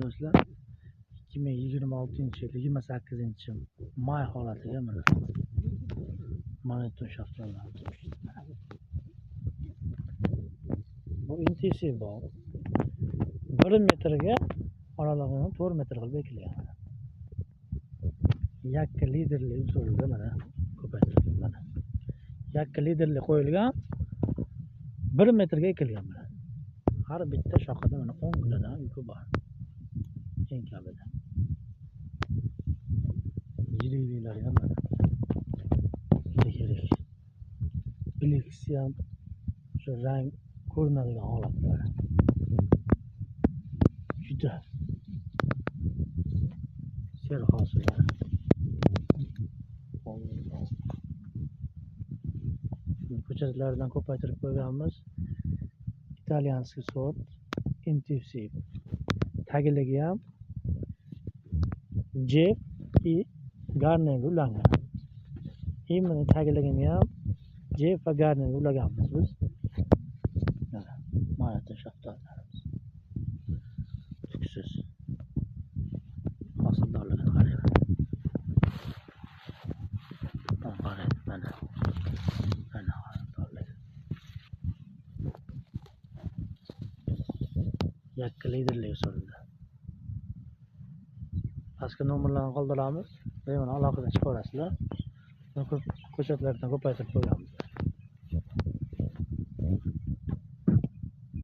do'stlar, 2026-yil 28 may holatiga mana Manetton shaftolilar. Bu intensiv bog'. 1 metrga oralig'ini 4 metr qilib ekilgan. Yakka liderli usulda mana ko'paytirilgan mana. Yakka liderli qo'yilgan, 1 metrga ekilgan mana. Har bitta shoxida mana 10 kilodan yuki bor. Eng kamida. Yiriklari ham mana. Yirik. Biliksi ham shu rang ko'rinadigan holatlar. Juda serhosil. Ko'chatlardan ko'paytirib qo'yganmiz. Italyanskiy sort, intensiv. Tagiligi ham Jeff и Garnerga ulangan. Именно tagiligini ham Jeff va Garnerga ulaganmiz biz. Mana, mana shaftolilarimiz. Tuksiz. Hosildorligini qarang. Qarang, mana. Mana hosildorligi. Yakka liderli usulda. Pastga nomerlarni qoldiramiz. Bemalol aloqaga chiqaverasizlar. Ko'chatlardan ko'paytirib qo'yganmiz.